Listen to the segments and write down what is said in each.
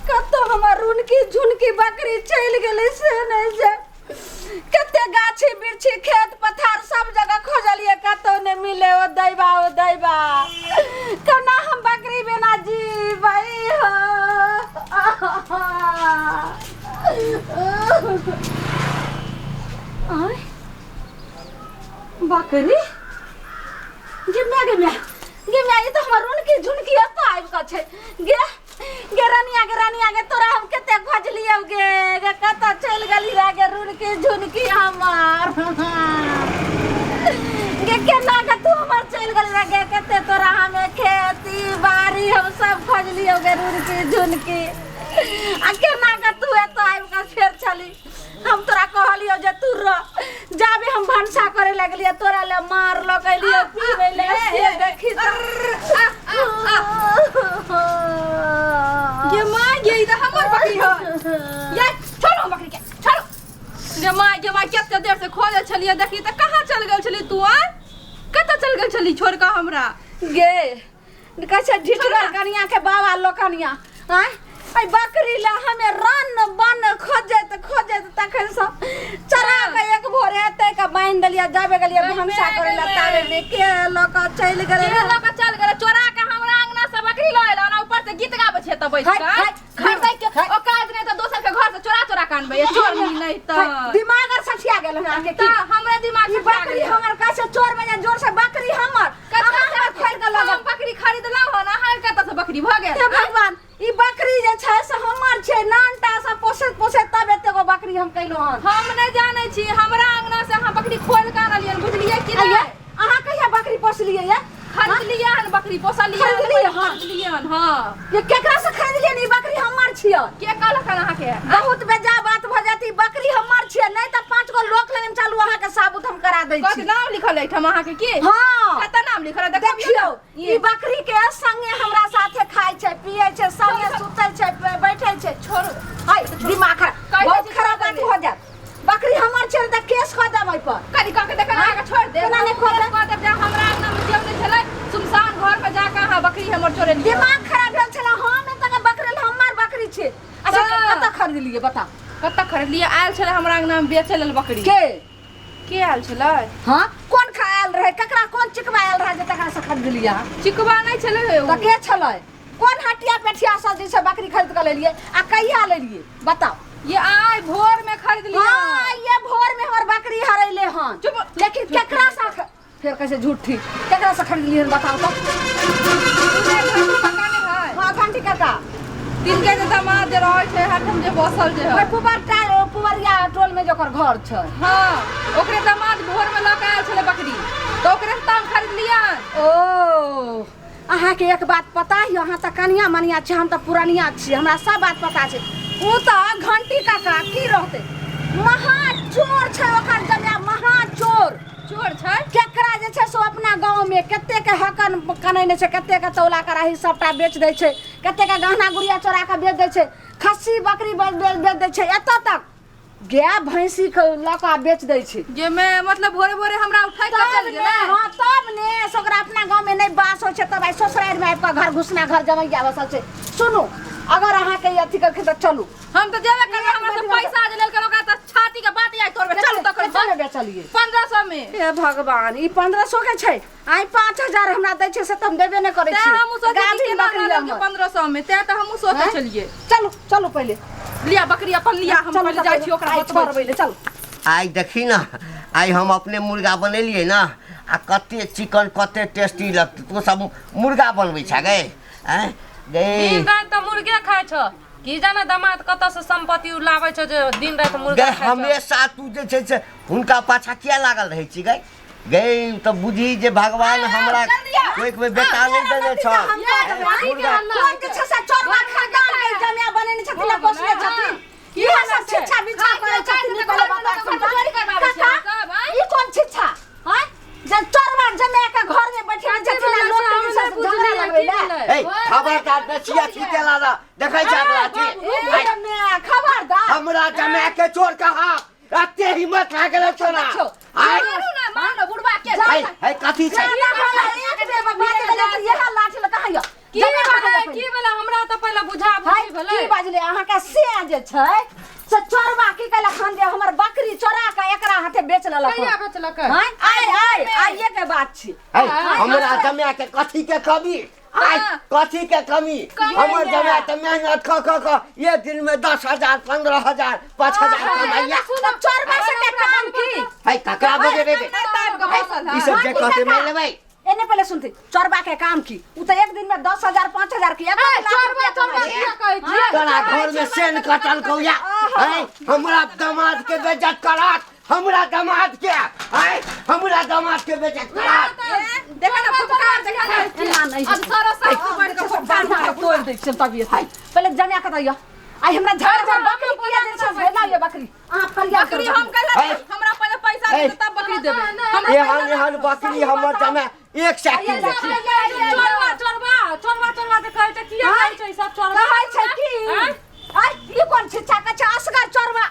कतऽ हमर रुनकी झुनकी बकरी चलि गेलै से नहि छै। कते गाछी बिरछी खेत पथार सब जगह खोजलियै, कतौ नहि मिले। ओ दैबा, ओ दैबा, केना हम बकरी बिना जीबै हो? आँय, बकरी! गे माय, गे माय, गे माय, ई तऽ हमर रुनकी झुनकी एतऽ आबि कऽ छै। गे, गे रनिया, गे रनिया, गे तोरा हम कते खोजलियौ गे। गे, कतऽ चलि गेली रे गे रुनकी झुनकी हमर? गे, केना के तू हमर चलि गेली रे गे? कते तोरा हमे खेती बाड़ी हम सब खोजलियौ गे रुनकी झुनकी, आ केना के तू एतऽ आबि कऽ फेर छली? हम तोरा कहलियौ जे तू रह, जाबे हम भनसा करे लगलियै तोरा ले मार लगलियै पीबै ले, से देखी तऽ। गे माय गे, ई तऽ हमर बकरी है। ये छोड़ो हम बकरी के, छोड़ो। गे माय, गे माय, कते देर से खोजे छलियै, देखी तऽ कहाँ चल गेल छली तू? आ कतऽ चल गेल छली छोड़ कऽ हमरा? गे, कहै छै ढिठगर कनिया के बाबा लोकनिया। आँय, एहि बकरी लए हमे रन बन खोजैत खोजैत तखन से चरा के एक भोरे एतै के बान्हि देलियै। जाबे गेलियै भनसा करै लए, ताबे मे के लऽ कऽ चलि गेलै। के लऽ कऽ चल गेलै? चोरा के हमरा अंगना से बकरी लऽ एलौ ना, ऊपर से गीत गाबै छै तऽ बैठ हाय, कऽ। हाय, खरीदै के हाय। औकात नहि तऽ दोसर के घर से चोरा चोरा के अनबै, चोर नहि तऽ। दिमाग आर सठिया गेल हन अहाँके की? तऽ हमरा दिमाग ई सठिया बकरी गेलै। हमर, कहै छै चोर बजा जोर से, बकरी हमर कतऽ अहाँ से हमर खोलि कऽ लऽ हम गेल। बकरी खरीदलहुँ हन, अहाँ कतऽ से बकरी भऽ गेल? हे भगवान, ई बकरी जे छै से हमर छै। नानटा से पोसैत पोसैत तब एते गो बकरी हम केलहुँ हन। हम नहि जानै छी, हमरा अंगना से अहाँ बकरी खोलि कऽ आनलियै, बुझलियै कि आइये नहि? अहाँ कहिया बकरी पोसलियै ये? खरीदलियै हन बकरी, पोसलियै हन, खरीदलियै हन? खरीदलियै हन, हँ। ये केकरा से खरीदलियै? ई बकरी हमर छियै। के कहलक हन अहाँके? बहुत बेजा बात भऽ जायत। ई बकरी हमर छियै, नहि तऽ पाँच गो लोक लगन चालू, अहाँके साबुत हम करा दै कथी छी। नाम लिखल एहिठाम अहाँके की? हँ। कतऽ नाम लिखल है? देखबियौ। देखियौ, ई बकरी के संगे हमरा साथे खाइ छै, पियै छै, संगे सुतै छै, बैठै छै। छोड़ू। हाय, दिमाग खराब। कहै बहुत छी खराब छोड़ बात देबै। हो जायत। बकरी हमर छै तऽ केस कऽ देब एहि पर। कनी कऽ के देखल, अहाँके छोड़ देब। केना नहि कऽ देब? कऽ देब जे हमरा अंगना मे केओ नहि छलै, सुनसान घर मे जाकऽ अहाँ बकरी हमर चोरेलियै। दिमाग खराब भेल छलै। हम एतऽ बकरी, हमर बकरी छै। अच्छा, तऽ- कतऽ खरीदलियै बताउ? कतऽ खरीदलियै? आयल छलै हमरा अंगना मे बेचै लेल बकरी। के? के आयल छलै? हाँ, कोन खा आयल रहै? ककरा, कोन चिकबा आयल रहै जे तकरा से खरीदलियै अहाँ? चिकबा नहि छलै हे उ। तऽ के छलै? कोन हटिया पेठिया सब जे छै बकरी खरीद कऽ लेलियै आ कहिया लेलियै बताउ? ये आइ भोर में खरीदलियै। हाँ, ये भोर में हमर बकरी हरैले हन। चुप। लेकिन केकरा से फेर कहै छै झूठी, केकरा से खरीदलियै हन बताउ तऽ? पता नहि है। हाँ, घंटी काका। तिनके जे दामाद जे रहै छै हरदम जे बसल जे है। ओहि पुबर टा पुबरिया टोल में जे ओकर घर छै। हाँ, ओकरे दामाद भोर में लऽ कऽ आयल छलै बकरी, तऽ ओकरे से तऽ हम खरीदलियै। ओ, अहाँके एक बात पता यऽ? अहाँ तऽ कनिया मनिया छी, हम तऽ पुरनिया छी, हमरा सब बात पता छै। ओ तऽ घंटी काका की रहतै, महा चोर छै ओकर जमाय, महा चोर। चोर छै? केकरा जे छै से अपना गाँवमे कते के हकन कनैने छै, कते के तौला कराही सबटा बेच दै छै, कते के गहना गुड़िया चोरा कऽ बेच दै छै, खस्सी बकरी बेच बेच दै छै, एतऽ तक गाय भैंसी के लऽ कऽ बेच दै छै। जे में मतलब भोरे भोरे हमरा उठाइ कऽ तब चल ने गेलै। हाँ, तब ने से ओकरा अपना गाँव में नहि बास होइ छै, तब आइ ससुरारि में आबि कऽ घर घुसना घर जमैया बसल छै। सुनू, अगर अहाँके ई अथी करखिन तऽ चलू। हम तऽ जेबे करबै, हमरा से पैसा जे लेलकै ओकरा तऽ छाती के बात आइ तोड़बै। चलू तखन। कते में बेचलियै? 1500 में। हे भगवान, ई 1500 के छै? आइ 5000 हमरा दै छै से तऽ हम देबे नहि करै तें छी। हमहूँ सोचै छी गाभिन केना बकरी लऽ लेलकै हमर। 1500 में, तें तऽ हमहूँ सोचै आँय? छलियै। चलू, चलू पहिले। लिया बकरी अपन लिया, हम चलू पहिले तऽ जाइ छी ओकरा आइ बतबै छोड़बै छी। ले, चलू। आइ देखी ने, आइ हम अपने मुर्गा बनेलियै ने, आ कते चिकन, कते टेस्टी लगतै। तू सब मुर्गा बनबै छ गे? आँय गे? दिन राति तऽ मुर्गे खाइ छौ। की जाने दामाद कतऽ से सम्पत्ति उ लाबै छौ जे दिन राति मुर्गा गे खाइ छौ। हमेशा तू जे छै से हुनका पाछा किया लागल रहै छी गे? गे, तऽ बुझी जे भगवान हमरा कोइक में बेटा नहि देने छल। कोन जे छै से चोरबा खानदान के जमिया बनेने छथिन आ पोसने छथिन, इएह सब छिच्छा बिछा करै छथिन। ई पहिले बताउ काका, ई कोन छिच्छा हैं जे चोरबा जमिया के घर में बैठे छथिन आ लोक के जे छै से झगड़ा लगबै ले? ए, खबरदार, बेचिया छीटे लाला देखै छै अगला छी। ए जमिया, खबरदार। हमरा जमा के चोर कहा एते हिम्मत भए गेलै तोरा? देखियौ, आइ मारू ने, मारू ने बुढ़बा के। है है, कथी छै? जाना होला एक बेर बात भेलै तऽ इएह लाठी लऽ कहाँ यऽ? की जमिया भेलै? कहाँ यऽ? की भेलै? हमरा तऽ पहिले बुझा बुझी। भेलै की बाजले अहाँ के से जे छै से चोरबा की कहलक हन जे हमर बकरी चोरा के एकरा हाथे बेच लेलक कहिया बेचलक आय आय आय आइए के बात छी है, हमरा जमाय के कथी के कमी आय, कथी के कमी हमर जमाय तऽ मेहनत कऽ कऽ कऽ एक दिन में 10,000 15,000 5,000 कमाइया तऽ चोरबा से के काम की है ककरा बजेबै गे? ई सब जे कहते मानि लेबै एने पहले सुनती चोरबा के काम की उ तऽ एक दिन में 10,000 5,000 की एक लाख चोरबा रुपया चोरबा कमाइ छै। किया कहै छियै तोरा घर में सेन कटल कौया है हमरा दामाद के बेइज्जत करत हमरा दामाद के है हमरा दामाद के बेइज्जत करत देखा ना फुफकार देखा ना एना नहि अब सारा साफ बढ़ के फुफकार बांधा के तोड़ दै छियै तबियत पहिले जमा के दैया आइ हमरा झाड़ झाड़ बकरी किया जे छै भेला ये बकरी अहाँ फरिया बकरी हम कहला है। हमरा पहिले पैसा दे तब बकरी देबै हमरा एहन एहन बकरी हमर जमाय एक सए कीन देथिन चोरबा चोरबा चोरबा चोरबा जे कहै छै किया कहै छै ई सब चोरबा कहै छै की आँय? आइ ई कोन छिच्छा कहै छै असगर चोरबा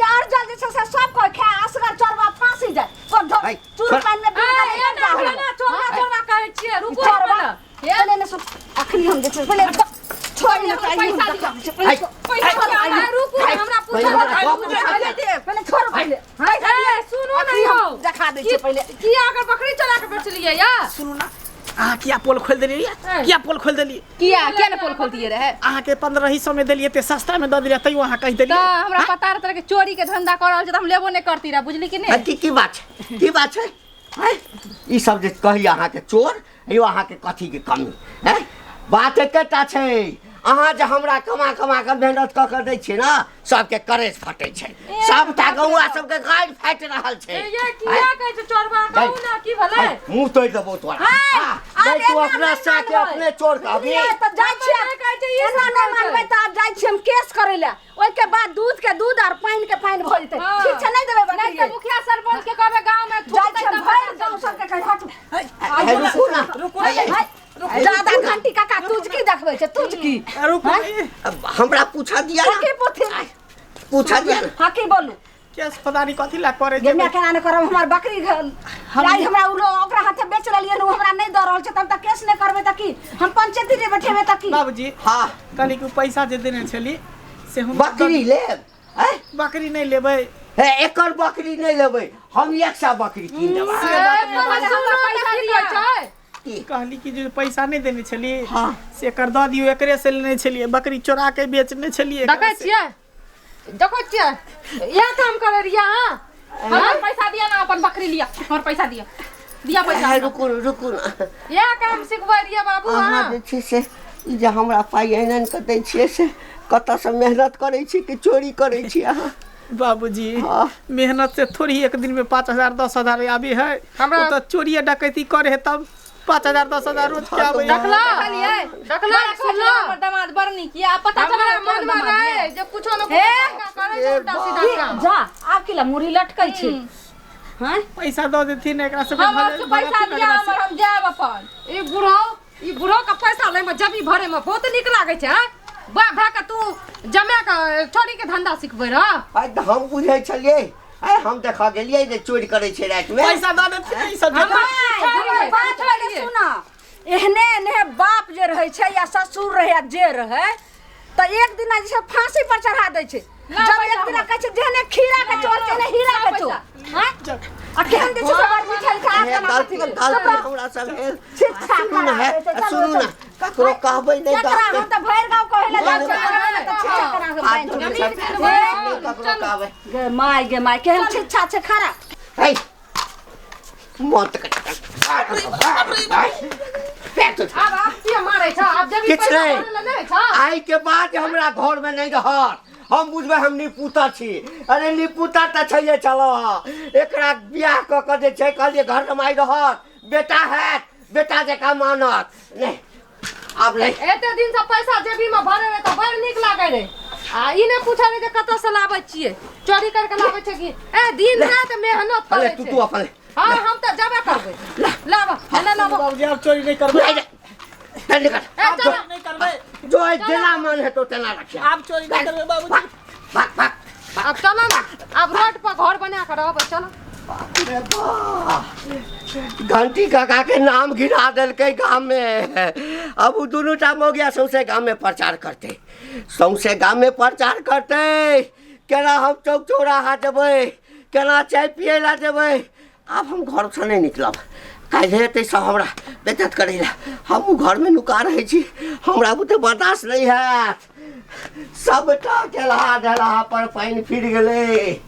के और जल जे छै से सब कोइ खाय असगर चोरबा फांसी जाय कोन धो है, चूर छोड़। पानि में ए, डूब एना के एना चोरबा चोरबा कहै छियै रुकू चोरबा पहिले पहिले ने सुन अखनी हम जे छै पहिले छोड़ ने तऽ आइ हम पैसा देखा दै छियै, पहिले है, छोड़। पैसा दिअ, रुकू ने, हमरा पहिले पूछल हमरा गप पूछऽ दे। पहिले छोड़ पहिले ए, सुनू ने अखनी हम यौ देखा दै छियै पहिले किया अगर बकरी चोरा के बेचलियै या सुनू ना अहाँ किया पोल खोलि देलियै किया पोल खोलि देलियै किया किया ने पोल खोल दिए रहे अहाँके 1500 में देलियै ते सस्ता में दऽ देलियै तैयो अहाँ कहि तऽ देलियै हमरा पता रहे तरह के चोरी के धंधा कर रहल छै तऽ हम लेबो नहि करती रहे बुझली कि आ, नहि की की बात छै की बात छै हैं? ई सब जे कहैया अहाँके चोर यौ अहाँके कथीके कमी हैं बात एकेटा छै अहाँ जे हमरा कमा कमा कऽ मेहनत कऽ कऽ दै छियै ने सबके करेज फटै छै सबटा गौआ सबके गाड़ि फाटि रहल छै ए, ये किया कहै छै चोरबा कहू ने की भेलै हैं, मुँह तोड़ि देबौ तोरा हैं, हाँ, आब नहि तू एना अपना नहि साके मानबै। अपने चोर कहबी बुझलियै तऽ जाइ छियै नहि कहै छै, ई एना सब नहि कहै छै। मानबै तऽ आब जाइ छियै हम केस करै लए ओहिके बाद दूध के दूध और पानि के पानि भऽ जेतै हाँ। ठीक छै नहि देबै नहि बकरी तऽ मुखिया सरपंच के कहबै गांव में जाइ छियै हम भरि गाँव सबके कहै हटू है, रुकू ना रुकू है, है, ज्यादा घंटी काका तुझकी देखबै छै तुझकी रुकू अब हमरा पूछा दिया ना हकी पुथी पूछा दिया ना हकी बोलू केस पता नहीं कथी ला करे गे माय केना नहि करब हमर बकरी आइ हमरा उ लोग ओकरा हाथे बेच लेलियै उ हमरा नहि दऽ रहल छै तब तऽ केस नहि करबै तऽ की हम पंचायती रे बैठेबै तऽ की बाबूजी हाँ कहली कि पैसा जे देने छली से हम बकरी लेब हैं? बकरी नहीं लेबै हे एकर बकरी नहीं लेबै हम एक सए बकरी कीन देबै से बात नहि बाजू। हमरा पैसा दिया छै की? कहली कि जे पैसा नहीं देने छली हाँ। से एकर दऽ दियौ एकरे से लेने छलियै बकरी चोरा के बेचने छलियै एकरा देखै से। छियै देखै छियै इएह काम करै रहियै अहाँ हमरा पैसा दिया ना अपन बकरी लिया हमर पैसा दिया दिया पैसा हे, रुकू रुकू ना इएह काम सिखबै रहियै बाबू अहाँ अहाँ जे छै से ई जे हमरा पाइ आनि आनि कऽ दै छियै से कतऽसँ मेहनत करै छी कि चोरी करै छी अहाँ बाबूजी हाँ। मेहनत से थोड़ी एक दिन में 5,000 10,000 आबे है हमरा- ओ तऽ चोरी डकैती करे है तब 5,000 10,000 रोज के आबे है। देखला देखलियै देखला बड़ सुनला हमर दामाद बड़ नीक ये आ पता चलल हमरा केहन मनमे दामाद ये। रहै जे कुछो ने हे? कुछो करै छै उल्टा सीधा की काम जा आब की ला मुड़ी लटकै छै हैं पैसा दऽ देथिन एकरा सबके हमर से पैसा भगवती दिया एकरा से। हमर हम जायब अपन ई बुढ़ो ई बुढ़ो के पैसा लै में जबी भरे में बहुत नीक लागै छै आँय? बा भए के तू जमा के चोरी के धंधा सिखबै रह आइ तऽ हम बुझै छलियै आइ हम देखऽ गेलियै जे चोरी करै छै रातिमे पैसा दऽ देथिन ई सब हमरा हमर बात पहिले सुना एहने एहने बाप जे रहै छै या ससुर रहै या जे रहै तऽ एक दिना जे छै फांसी पर चढ़ा दै छै ला जब पैसा एक दिना कहै छै जेहने खीरा के चोर तेहने हीरा के चोर आँय? आ केहन जे छै से बड़ मिठाई खा हे, के गलती गलती हमरा सब भेल शिक्षा सुनू ने हे सुनू ने ककरो कहबै नहि केकरा हम गलती तऽ भरि गाँव कहै लए जाइ नहि, छियै तऽ छिच्छा करा के हाथ बान्हि जोड़ै देबै। सब नहि ककरो कहबै गे माय गे माय केहन छिच्छा छै खरा हे मौत के पैर तो आब आब किया मारै छ आब जबी किछु पैसा नहि। भरे लए नहि छ आइ के बाद हमरा घर में नहीं रहत हम बुझबै हम निपुता छी अरे निपुता तऽ छैहे चलो एकरा बियाह कऽ कऽ जे छै कहलियै घर जमाइ रहत बेटा हैत बेटा जकाँ मानत नहि आब नहि एते दिन से पैसा जेबी में भरे रहे तऽ बड़ नीक लागे रहे आ ई नहि पूछे रहे जे कतऽ से लाबै छियै चोरी करके लाबै छै कि ए दिन रात मेहनत अरे करै तू छै तू अपन हाँ हम तऽ जाबे करबै लाब एने लाब बाबूजी आब चोरी नहीं करबै ले जा चल निकल ए आब चल चोरी नहीं करबै जो है जेना मन हेतौ तेना रखिया आब चोरी नहीं करबै बाबूजी भाग भाग भाग अब चलो ना अब रोड पर घर बना के रहबै चलो बाप रे बाप, घंटी काका के नाम गिरा देलकै गाम में। अब उ दुनू टा मौगिया सौंसे गाम में प्रचार करते, सौंसे गाम में प्रचार करते, केना हम चौक चौराहा जेबै, केना चाय पियै ला जेबै। आब हम घरसँ नहि निकलब। काल्हि हेतै सब हमरा बेइज्जत करै लए, हमहूँ घरमे नुका रहै छी, हमरा बुते बर्दाश्त नहि हैत। सबटा केलहा ढेलहा पर पानि फिर गेलै।